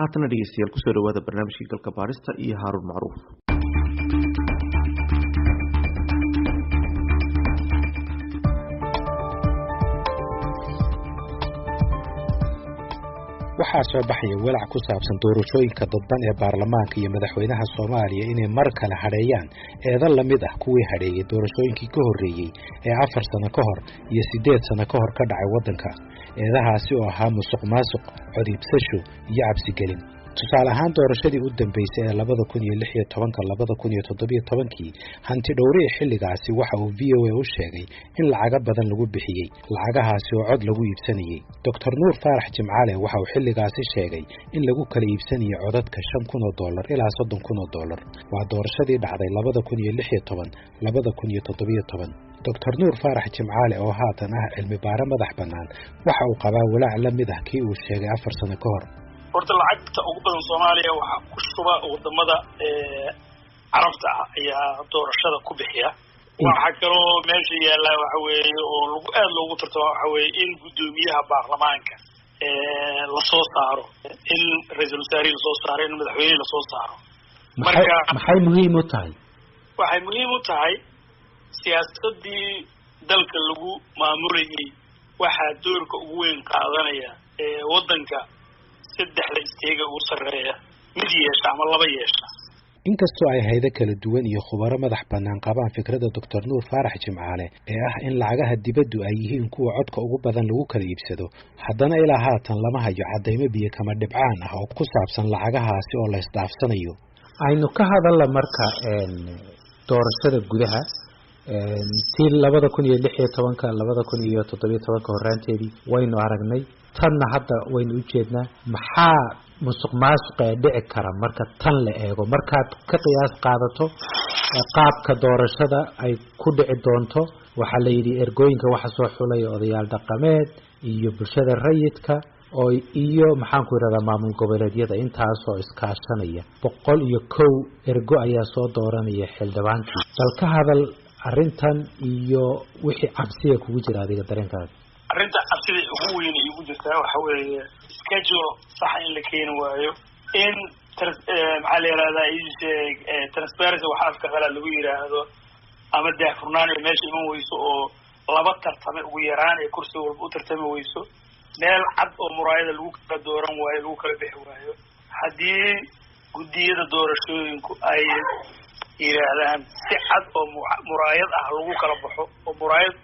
Haatana dhegeystayaal, kusoo dhawaada barnaamijkii Galka Baarista iyo Haaruun Macruuf. Waxaa soo baxaya walaac ku saabsan doorashooyinka dadban ee baarlamaanka iyo madaxweynaha Soomaaliya inay mar kale hadheeyaan eedo la mid ah kuwii hadheeyey doorashooyinkii ka horreeyey ee 4 sano ka hor iyo 8 sano ka hor ka dhacay waddanka, eedahaasi oo ahaa musuq maasuq, cod iibsasho iyo cabsigelin. Tusaale ahaan, doorashadii u dambeysay ee 2016-ka, 2017-kii, hanti dhowrihii xilligaasi waxa uu VOA u sheegay in lacago badan lagu bixiyey, lacagahaasi oo cod lagu iibsanayey. Doctor Nuur Faarax Jimcaale waxa uu xilligaasi sheegay in lagu kala iibsanayay codadka $5,000 ilaa $30,000. Waa doorashadii dhacday 2016, 2017. Doctor Nuur Faarax Jimcaale, oo haatan ah cilmi baare madax bannaan, waxa uu qabaa walaac la mid ah kii uu sheegay 4 sano ka hor. Horta lacagta ugu badan Soomaaliya waxaa ku shuba wadamada Carabta ah ayaa doorashada ku bixiya. Waxaa kaloo meesha yaallaa waxa weeye oo lagu aada loogu tartama waxa weeye in guddoomiyaha baarlamaanka lasoo saaro, in ra-iisul wasaarihii lasoo saaro, in madaxweynihii lasoo saaro. Marka maxay muhiim u tahay? Waxay muhiim u tahay siyaasadii dalka lagu maamulayay. Waxaa doorka ugu weyn qaadanaya waddanka saddexda isteega ugu sarreeya mid yeesha ama laba yeesha. Inkastoo ay haydo kala duwan iyo khubaro madax bannaan qabaan fikradda Doctor Nuur Faarax Jimcaale ee ah in lacagaha dibaddu ay yihiin kuwa codka ugu badan lagu kala iibsado, haddana ilaa haatan lama hayo caddaymo biyo kama dhibcaan ah oo ku saabsan lacagahaasi oo la isdhaafsanayo. Aynu ka hadalla marka doorashada gudaha tii 2016-ka, 2017-ka horraanteedii waynu aragnay, tanna hadda waynu u jeednaa. Maxaa musuq maasuqa ee dhici kara marka tan la eego, markaad ka qiyaas qaadato qaabka doorashada ay ku dhici doonto? Waxaa la yidhi ergooyinka waxa soo xulaya odayaal dhaqameed iyo bulshada rayidka oo iyo, maxaan ku yidhahdaa, maamul goboleedyada intaasoo iskaashanaya. 101 ergo ayaa soo dooranaya xildhibaankii. Bal ka hadal arrintan iyo wixii cabsiga kugu jira adiga dareenkaaga. Arrinta cabsida ugu weyn igu jirtaa waxa weeye schedule saxa in la keeni waayo, in maxaa la yihahdaa, transparency waxa afka qalaad lagu yidhaahdo ama daahfurnaan ay meesha iman weyso, oo laba tartame ugu yaraan ee kursi walba u tartami weyso, meel cad oo muraayada lagu kala dooran waayo, lagu kala bixi waayo. Haddii guddiyada doorashooyinku ay yidhaahdaan si cad oo muraayad ah lagu kala baxo oo muraayad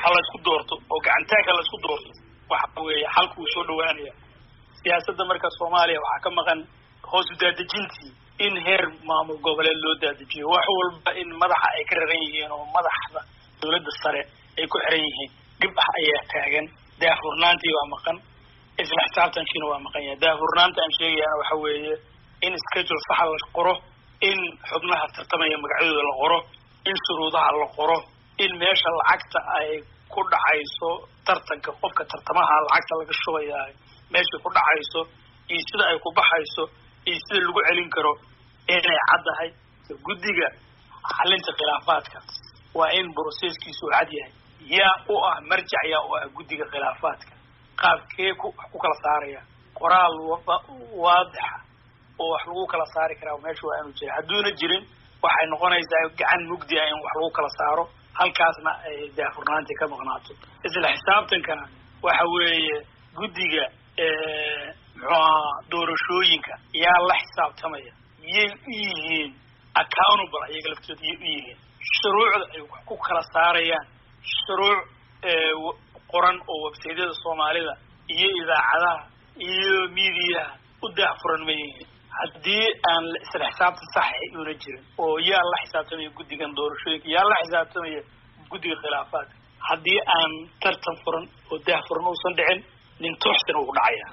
ha la isku doorto oo gacantaagka la isku doorto, waxa weeye xalku wuu soo dhawaanaya. Siyaasadda marka Soomaaliya waxaa ka maqan hoos u daadejintii, in heer maamul goboleed loo daadejiyo wax walba, in madaxa ay ka raran yihiin oo madaxda dawladda sare ay ku xiran yihiin. Dhib ah ayaa taagan, daahfurnaantii waa maqan, isla xisaabtankiina waa maqan yahay. Daahfurnaanta aan sheegayaana waxa weeye in schedule saxa la qoro, in xubnaha tartamaya magacyadooda la qoro, in shuruudaha la qoro, in meesha lacagta ay ku dhacayso tartanka, qofka tartamaha lacagta laga shubayaa meeshay ku dhacayso iyo sida ay ku baxayso iyo sida lagu celin karo inay caddahay. Guddiga xalinta khilaafaadka waa in processkiisu uu cad yahay. Yaa u ah marjac? Yaa u ah guddiga khilaafaadka? Qaabkee ku wax ku kala saaraya? Qoraal waadixa oo wax lagu kala saari karaa meesha waa inuu jira. Hadduuna jirin, waxay noqonaysaa gacan mugdi ah in wax lagu kala saaro, halkaasna ay daahfurnaantii ka maqnaato. Isla xisaabtankana waxa weeye guddiga, muxuu ahaa, doorashooyinka yaa la xisaabtamaya? Yay u yihiin accountable ayaga laftooda? Yay u yihiin shuruucda ay wax ku kala saarayaan? Shuruuc qoran oo websaydyada Soomaalida iyo idaacadaha iyo miidiyaha u daahfuran ma yihiin? Haddii aan isla xisaabtan saxa una jirin oo yaa la xisaabtamaya guddigan doorashooyinka, yaa la xisaabtamaya guddiga khilaafaadka, haddii aan tartan furan oo daahfuran uusan dhicin, nin tooxsina ugu dhacaya.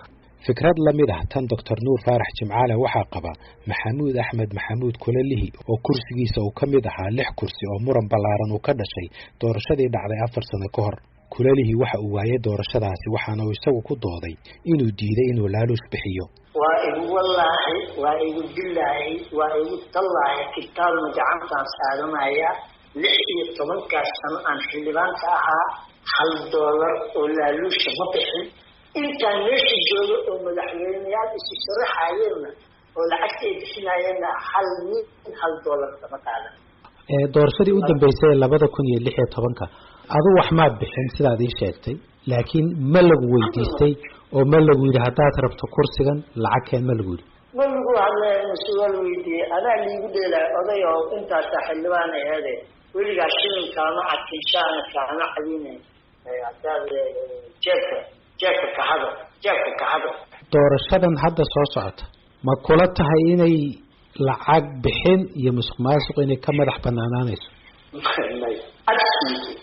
Fikrad la mid ah tan Doctor Nuur Faarax Jimcaale waxaa qaba Maxamuud Axmed Maxamuud Kulalihi, oo kursigiisa uu ka mid ahaa lix kursi oo muran ballaaran uu ka dhashay doorashadii dhacday 4 sano ka hor. Kulalihi waxa uu waayay doorashadaasi, waxaana uu isagu ku dooday inuu diiday inuu laaluush bixiyo. Waa igu wallaahi, waa igu bilaahi, waa igu tallaahi, kitaabna gacantaan saaranaya, 16-kaas sano aan xildhibaanka ahaa hal doolar oo laaluusha ma bixin. Intaan meesha jooga oo madaxweyneyaal isu sharaxayeenna oo lacagta ay bixinayeenna, hal nin $1 kama qaadan. Doorashadii u dambeysay ee 2016-ka adu wax maad bixin sidaad ii sheegtay, laakiin ma lagu weydiistay oo ma lagu yidhi haddaad rabto kursigan lacag keen, ma lagu yidhi? Ma lagu hadlay mase waa la weydiiyey? Adaa liigu dheelay oday oo intaasaa xildhibaan aheede, weligaa shilin kaama cadkin, shaana kaama cadine, haddaad jeebka kahado, jeebka kahado. Doorashadan hadda soo socota ma kula tahay inay lacag bixin iyo musuq maasuq inay ka madax banaanaanayso? May, absolutely.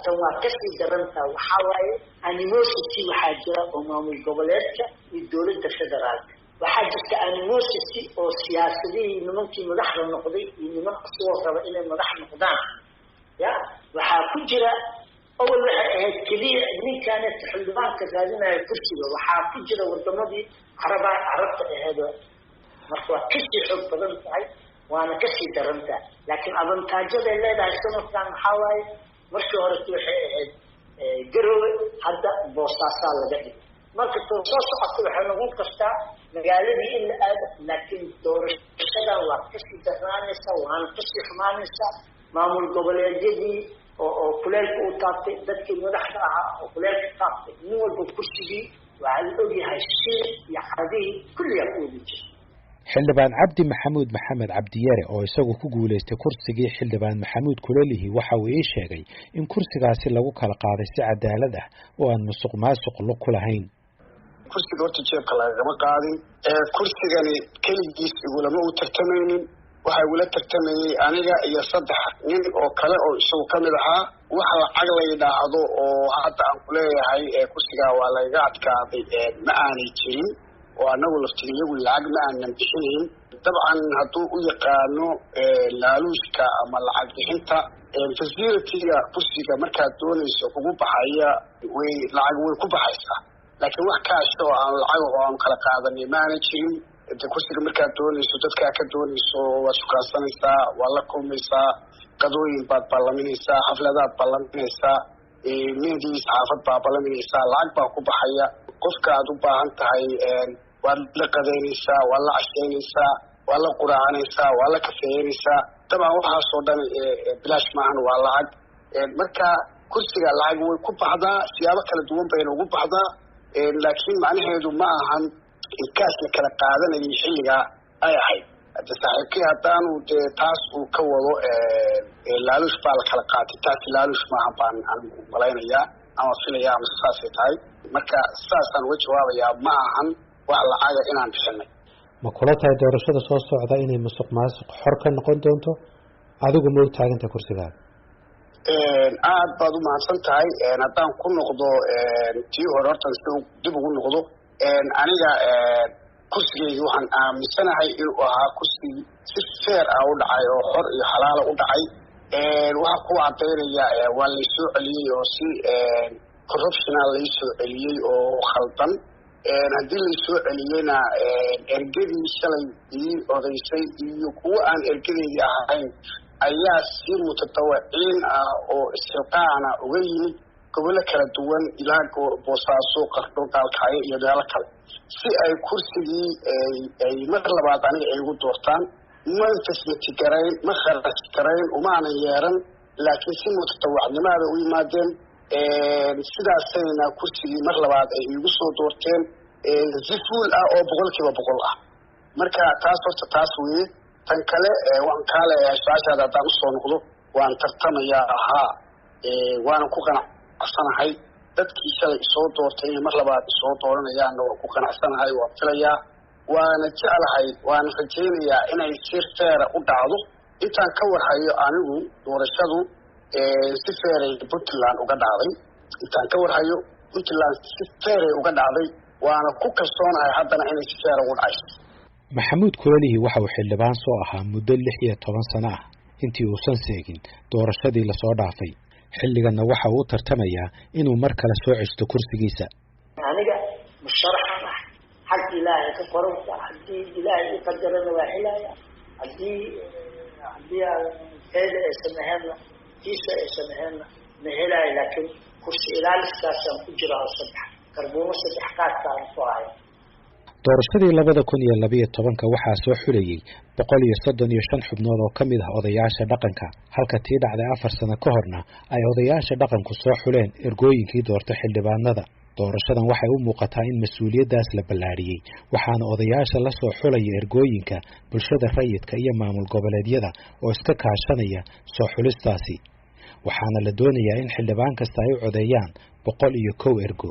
Tan waa kasii darantaa. Waxaa waaye animosity waxaa jira oo maamul goboleedka iyo dowladda federaalka waxaa jirta animosity oo siyaasadihii nimankii madaxda noqday iyo niman cusuboo raba inay madax noqdaan. Ya, waxaa ku jira, awal waxay ahayd keliya ninkaana xildhibaanka raadinaya kursiga, waxaa ku jira wadamadii carabta ahayd. Marka waa kasii xoog badan tahay, waana kasii daran tahay, laakiin advantage-aday leedahay sanadkan maxaa waaye, markii horeta waxay ahayd Garoowe, hadda Boosaasaa laga dhigay. Marka too soo socota waxay noqon kartaa magaaladii in la aado, laakiin doorashadan waa kasii darnaanaysaa, waana kasii xumaanaysaa. Maamul goboleedyadii oo kuleelka u taabtay, dadkii madaxda ahaa oo kuleelka taabtay, nin walba kursigii waxaa la ogyahay shil iyo cadihii kulligaa ku wadi jira. Xildhibaan Cabdi Maxamuud Maxamed Cabdiyare oo isagu ku guulaystay kursigii xildhibaan Maxamuud Kulelihi waxa uu ii sheegay in kursigaasi lagu kala qaaday si cadaalad ah oo aan musuq maasuq lug ku lahayn. Kursiga horta jeebka lagagama qaadin. Kursigani keligiis igulama u tartamaynin. Waxaa igula tartamayey aniga iyo saddex nin oo kale oo isagu ka mid ahaa. Wax lacag la yidhaahdo oo hadda aan kuleeyahay kursigaa waa lagaga adkaaday ma aanay jirin, oo anagu laftigiyagu lacag ma aanan bixinayn. Dabcan hadduu u yaqaano laaluushka ama lacag bixinta, facility-ga kursiga markaad doonayso kugu baxaya way lacag way ku baxaysaa, laakiin wax cash oo aan lacag oo aanu kala qaadanay ma aanay jirin. De kursiga markaad doonayso, dadkaa ka doonayso waad shukaansanaysaa, waad la kulmaysaa, qadooyin baad ballaminaysaa, xafladaad ballaminaysaa, meedii saxaafad baa ballaminaysaa, lacag baa ku baxaya. Qofka aad u baahan tahay waad la qadaynaysaa, waad la cashaynaysaa, waad la quraacanaysaa, waad la kafeeynaysaa. Dabcan waxaasoo dhan bilaash maahan, waa lacag. Marka kursiga lacag way ku baxdaa, siyaabo kala duwan bayna ugu baxdaa, laakiin macnaheedu ma ahan in cash la kala qaadanayay xilligaa ay ahayd. Hade saaxiibkii haddaanu dee taas uu ka wado laaluush baa la kala qaatay, taasi laaluush maahan baan anigu malaynayaa ama filaya ama saasay tahay. Marka saasaan uga jawaabayaa, ma ahan wax lacaga inaan bixinay. Ma kula tahay doorashada soo socda inay musuq maasuq xor ka noqon doonto? Adigu ma u taaganta kursigaaga? Aad baad u mahadsan tahay. Haddaan ku noqdo tii hore, hortan si dib ugu noqdo, aniga kursigeygi waxaan aaminsanahay inuu ahaa kursi si fair ah u dhacay oo xor iyo xalaala u dhacay. Waxaa ku cadaynaya waa laysoo celiyey oo si corruption-a laysoo celiyey oo khaldan. Haddii laysoo celiyeyna, ergadii shalay ii odaysay iyo kuwo aan ergadeydii ahayn ayaa si mutadawiciin ah oo isxilqaana uga yimid gobollo kala duwan, ilaa Boosaaso, Qardho, Gaalkacyo iyo meelo kale, si ay kursigii ay mar labaad aniga ay igu doortaan. Ma facility garayn, ma kharash garayn, umaanan yeeran, laakiin si mutadawacnimaada u yimaadeen. Sidaasayna kursigii mar labaad ay iigu soo doorteen si full ah oo 100% ah. Marka taas horta taas weeye. Tan kale waan kaa leeyahay, su-aashaada haddaan usoo noqdo, waan tartamayaa ahaa, waana ku qanacsanahay. Dadkii shalay isoo doortay inay mar labaad isoo dooranayaanna waan ku qanacsanahay, waan filayaa, waana jeclahay, waana rajaynayaa inay si fair-a u dhacdo. Intaan ka warhayo anigu, doorashadu si fair-ay Puntland uga dhacday. Intaan ka warhayo, Puntland si fair-ay uga dhacday, waana ku kalsoonahay haddana inay si fair-a ugu dhacayso. Maxamuud Kulelihi waxa uu xildhibaan soo ahaa muddo 16 sano ah intii uusan seegin doorashadii lasoo dhaafay. Xilliganna waxa uu u tartamayaa inuu mar kale soo ceshto kursigiisa. Aniga musharaxan ah, xag Ilaahay ka qoranta, haddii Ilaahay i qadarana waa helaya, haddii teeda aysan ahaynna, tiisa aysan ahaynna, ma helaayo, laakiin kursi ilaaliskaasaan ku jira oo saddex. Garbuumo saddex qaadkaan ku hayo. Doorashadii 2012-ka waxaa soo xulayey 135 xubnood oo ka mid ah odayaasha dhaqanka, halka tii dhacday 4 sano ka horna ay odayaasha dhaqanku soo xuleen ergooyinkii doorta xildhibaanada. Doorashadan waxay u muuqataa in mas-uuliyaddaas la ballaadhiyey, waxaana odayaasha la soo xulaya ergooyinka, bulshada rayidka iyo maamul goboleedyada oo iska kaashanaya soo xulistaasi, waxaana la doonayaa in xildhibaan kasta ay u codeeyaan 101 ergo.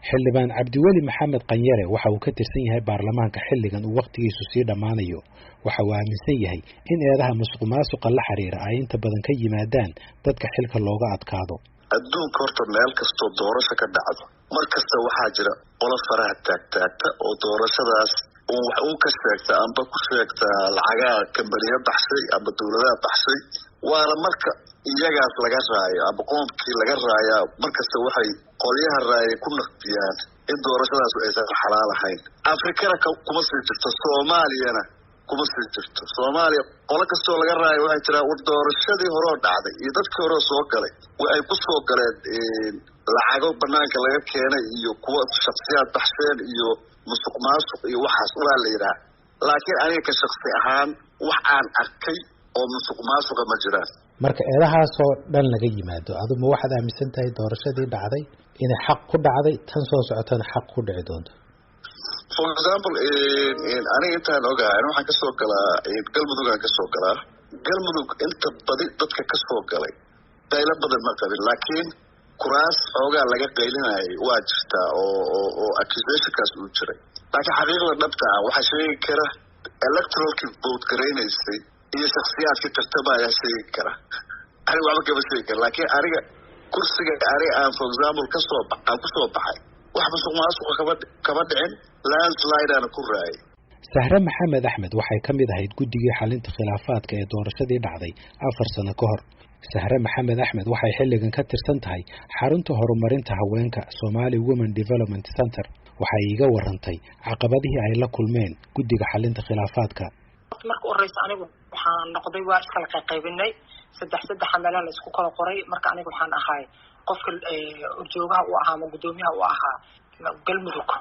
Xildhibaan Cabdiweli Maxamed Qanyare waxa uu ka tirsan yahay baarlamaanka xilligan uu wakhtigiisu sii dhammaanayo. Waxa uu aaminsan yahay in eedaha musuqmaasuqa la xiriira ay inta badan ka yimaadaan dadka xilka looga adkaado. Adduunka horta meel kastoo doorasho ka dhacdo, mar kasta waxaa jira qolo faraha taagtaagta oo doorashadaas wax uu ka sheegta amba ku sheegta lacagaha kambaniyo baxshay amba dowladaha baxshay. Waana marka iyagaas laga raayo amba qoomkii laga raayaa, markasta waxay qolyaha raayay ku naqdiyaan in doorashadaas aysan xalaal ahayn. Afrikana kuma sii jirto, Soomaaliyana kuma sii jirto. Soomaaliya qolo kastoo laga raayo waxay tiraa, war doorashadii horeo dhacday iyo dadkii horeo soo galay waxay ku soo galeen lacago banaanka laga keenay iyo kuwa shaksiyaad baxsheen iyo musuq maasuq iyo waxaas waa la yidhaha. Laakiin aniga ka shaksi ahaan wax aan arkay oo musuq maasuqa ma jiraan. Marka eedahaasoo dhan laga yimaado, aduma waxaad aaminsan tahay doorashadii dhacday inay xaq ku dhacday, tan soo socotana xaq ku dhici doonto? For example, aniga intaan ogahay, ani waxaan kasoo galaa Galmudug. Aan kasoo galaa Galmudug, inta badi dadka kasoo galay qaylo badan ma qabin, laakiin kuraas xoogaa laga qaylinayay waa jirtaa oo accusationkaas uu jiray. Laakiin xaqiiqda dhabta ah waxaa sheegi kara electoralkii vote garaynaysay iyo shaksiyaadkii tartamaya sheegi kara. Aniga waxba kama sheegi kara, laakiin aniga kursiga aniga aan, for example, kasoo aan kusoo baxay, wax musuq maasuqa kama dhicin, landslide aana ku raayay. Sahre Maxamed Axmed waxay ka mid ahayd guddigii xalinta khilaafaadka ee doorashadii dhacday 4 sano ka hor. Sahre Maxamed Axmed waxay xilligan ka tirsan tahay xarunta horumarinta haweenka, Somali Women Development Center. Waxay iiga warantay caqabadihii ay la kulmeen guddiga xalinta khilaafaadka. Marka horeysa anigu waxaan noqday, waa iskala qayqaybinay, saddex saddexa meelaha la isku kala qoray. Marka aniga waxaan ahay qofka horjoogaha u ahaa ama guddoomiyaha u ahaa Galmudug.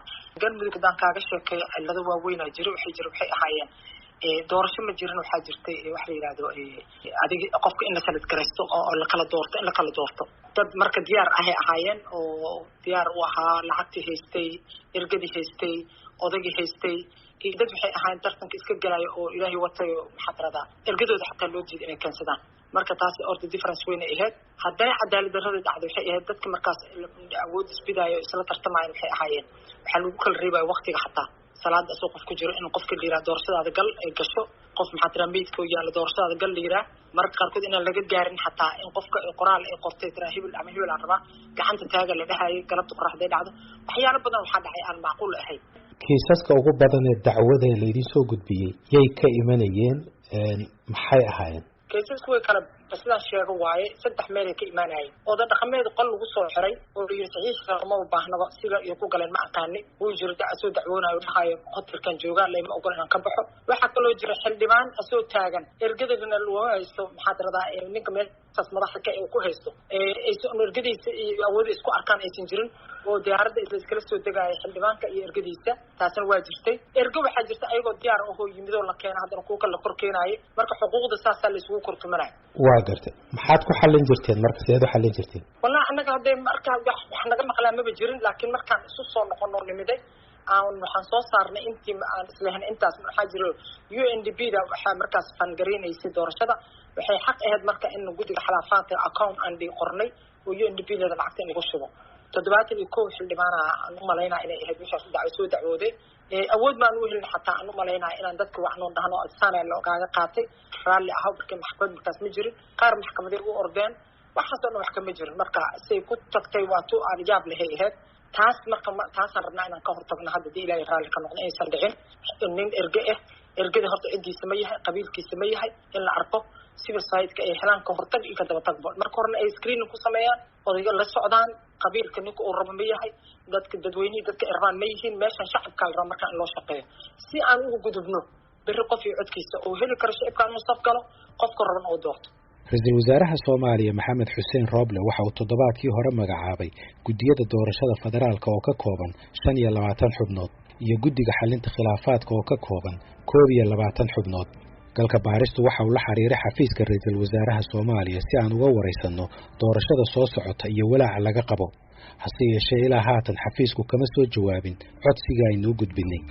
Galmudug haddaan kaaga sheekeeyo, cilado waaweynaa jira. Waxay jira, waxay ahaayeen doorasho ma jirin. Waxaa jirtay waxa la yidhahdo adig qofka in la select garaysto oo lakala doorto, in lakala doorto dad. Marka diyaar ahay ahaayeen oo diyaar u ahaa, lacagtii haystay, ergadii haystay, odaygii haystay, iyo dad waxay ahaayeen tartanka iska gelaayo oo Ilaahay watayo, maxaa tiradaa, ergadooda xataa loo diiday inay keensadaan. Marka taasi orta difference weyn ay ahayd. Haddana cadaalad darrada dhacday waxay ahayd dadka markaas awood isbidaayo, isla tartamayan, waxay ahaayeen waxaa lagu kala reebayo waqtiga, xataa salaada asoo qof ku jiro in qofka la yiraha doorashadaada gal ay gasho, qof, maxaa tiraa, meydka yaalla doorashadaada gal la yiraah. Mararka qaarkood inaan laga gaarin xataa in qofka qoraal ay qortay tiraa hebel ama hebel aan rabaa gacanta taaga la dhahayo galabta qoraxday dhacdo. Waxyaalo badan waxaa dhacay aan macquul ahayn. Kiisaska ugu badan ee dacwada laydin soo gudbiyey yay ka imanayeen? Maxay ahaayeen? Kaysasku way kala, sidaan sheego waaye, saddex meelay ka imaanayeen. Oda dhaqameed qol lagu soo xiray oo la yiri saxiix lama baahnaba, sida iyo ku galeen ma aqaani, wuu jiro soo dacwoonayo, dhahayo hotelkan joogaa, layma ogol inaan ka baxo. Waxaa kaloo jira xildhibaan asoo taagan, ergadana loo haysto, maxaa tiradaa, ninka meeshaas madaxda ka ku haysto ergadiisa iyo awooda isku arkaan aysan jirin oo diyaaradda isla iskala soo degaayo xildhibaanka iyo ergadiisa. Taasna waa jirtay. Ergo waxaa jirta ayagoo diyaar ahoo yimid oo la keena, haddana kuwa kale la kor keenaayo. Marka xuquuqda saasaa la isugu kortumanaya. Waa gartay. Maxaad ku xallin jirteen marka? Sideed u xallin jirteen? Wallahi annaga hadday marka wax naga maqlaa maba jirin, laakiin markaan isu soo noqono nimiday aan waxaan soo saarnay intii aan islahayn intaas. Waxaa jiro UNDP da waxaa markaas fund garaynaysay doorashada. Waxay xaq ahayd marka in guddiga xalaafaadka account aan dhi qornay oo UNDP leeda lacagta in lagu shubo. 71 xildhibaana aan u malaynaa inay ahayd wixii dacwo soo dacwooday. Awood baan u helin xataa aan u malaynaa inaan dadka wacnoon dhahno saana loogaaga qaatay, raalli ahaw. Markii maxkamad markaas ma jirin, qaar maxkamaday u ordeen, waxaasoo dhan wax kama jirin. Marka say ku tagtay waa tu aan yaab lahay ahayd taas. Marka taasaan rabnaa inaan ka hortagno hadda, hadii Ilaahay raalli ka noqdo, inaysan dhicin nin erge ah ergada horta ciddiisa ma yahay, qabiilkiisa ma yahay, in la arko, civil society ay helaan ka hortag iyo ka daba tagba. Marka horena ay screening ku sameeyaan, odayga la socdaan, qabiilka ninka uu rabo ma yahay, dadka dadweynihii dadka ay rabaan ma yihiin. Meeshan shacabkaa la raba markaa in loo shaqeeyo si aan ugu gudubno berri qof iyo codkiisa oo heli karo shacibka inuu saf galo, qofka raban oo doorto. Ra-iisul wasaaraha Soomaaliya Maxamed Xuseen Rooble waxa uu toddobaadkii hore magacaabay guddiyada doorashada federaalka oo ka kooban 25 xubnood iyo guddiga xalinta khilaafaadka oo ka kooban 21 xubnood. Galka baaristu waxa uu la xiriiray xafiiska ra-iisul wasaaraha Soomaaliya si aan uga waraysanno doorashada soo socota iyo walaaca laga qabo. Hase yeeshee, ilaa haatan xafiisku kama soo jawaabin codsiga aynuu gudbinay.